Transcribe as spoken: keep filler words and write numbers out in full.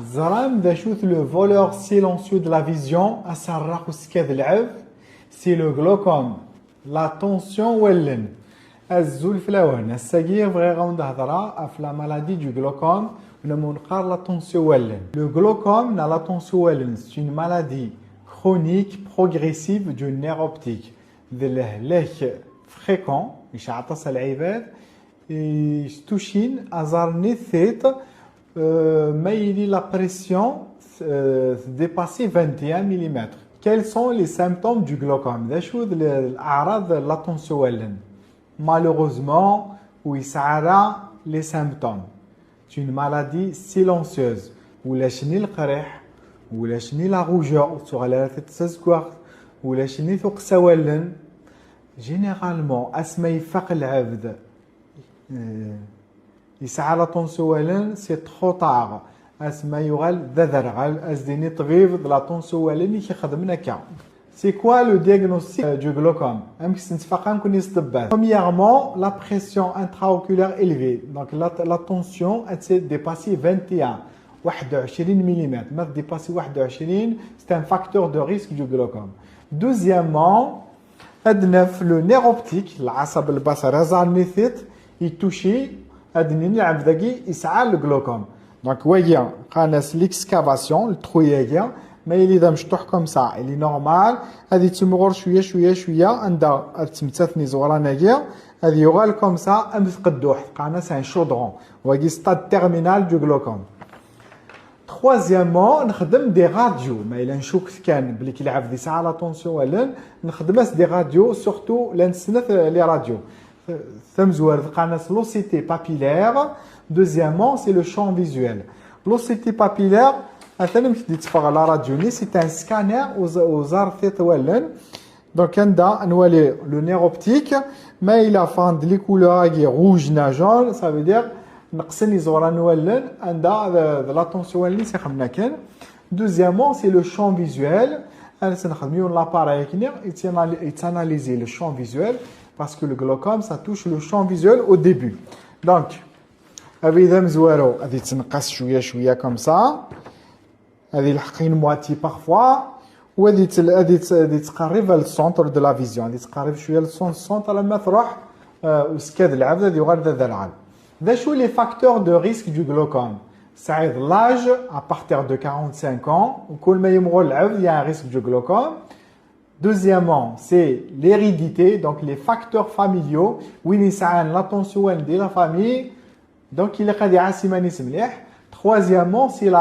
Ẓram d acu-t le voleur silencieux de la vision, aserraq uskad lɛeb? C'est le glaucome, la tension n wallen. Azul fell-awen. Ass-agi bɣiɣ ad wen-d-hedreɣ ɣef la maladie du glaucome, neɣ ma neqqar la tension n wallen. Le glaucome neɣ la tension n wallen, c'est une maladie chronique progressive du nerf optique. D lehlak fréquent, yesɛa aṭas n lɛibad, yestuccin aẓar-nni n tiṭ, euh, ma yili la pression, euh, dépasse vingt et un millimètres. Quels sont les symptômes du glaucome? D acu d l-, leɛraḍ n la tension n wallen? Malheureusement, ur yesɛi ara les symptômes. C'est une maladie silencieuse. Ulac ni leqriḥ, ulac ni la rougeur, ur tuɣal ara tiṭ d tazeggaɣt, ulac ni tuqqsa n wallen. Généralement, asma yefaq lɛebd, euh, yesɛa la tension n wallen, c'est trop tard. Asma yuɣal d aderɣal, ad s-d-yini ṭṭbib d la tension n wallen i k-ixedmen akka. C'est quoi le diagnostic, euh, du glaucome? Amek s-nettfaq nekkni s ṭṭebbat? Premièrement, la pression intraoculaire élevée. Donc la, la tension, elle s'est dépassée vingt et un, واحد وعشرين مليمتر. Ma dépasse واحد وعشرين, c'est un facteur de risque du glaucome. Deuxièmement, ad naf le nerf optique, lɛasab n lbasar, aẓar-nni n tiṭ, yettucci, ad nini lɛebd-agi yesɛa le glaucome. Donc wagi qqaren-as l'excavation, le trou-agi, ma yili d amecṭuḥ comme ça, il est normal, ad yettimɣur cwiya, cwiya, cwiya, anda ad ttmettaten iẓuran-agi, ad yuɣal comme ça am tqedduḥt, qqaren-as un chaudron. Wagi stade terminal du glaucome. Troisièmement, nexdem des radios. Ma yella ncukk kan belli lɛebd yesɛa la tension n wallen, nexdem-as des radios, surtout la nesnet les radios. Tamezwarut qqaren-as l'O C T papillaire. Deuxièmement, c'est le champ visuel. L'O C T papillaire, atan amek d-yetteffeɣ la radio-nni, c'est un scanner uẓ-, uẓar tiṭ n wallen. Donc anda nwali le nerf optique, ma yella ffɣen-d les couleurs-agi rouge neɣ jaune, ça veut dire neqsen iẓuran n wallen, anda d, d la tension n wallen i s-ixedmen akken. Deuxièmement, c'est le champ visuel. Ad nexdem yiwen l'appareil-agi, il analyse le champ visuel, parce que le glaucome, ça touche le champ visuel au début. Donc, abrid amezwaru, ad yettenqas cwiya cwiya comme ça. Ad yelḥeq une moitié parfois. Ou ad yettel-, ad yett-, ad yettqerrib le centre de la vision. Ad yettqerrib cwiya le centre, centre, alamma truḥ, euh, uskad lɛebd ad yuɣal d aderɣal. D acu les facteurs de risque du glaucome? Tesɛiḍ l'âge, à partir de quarante-cinq ans, kul ma yimɣur lɛebd, il y a un risque du glaucome. Deuxièmement, c'est l'hérédité, donc les facteurs familiaux. Win yesɛan la tension n wallen di la famille, donc ilaq ad iɛass iman-is mliḥ. Troisièmement, c'est la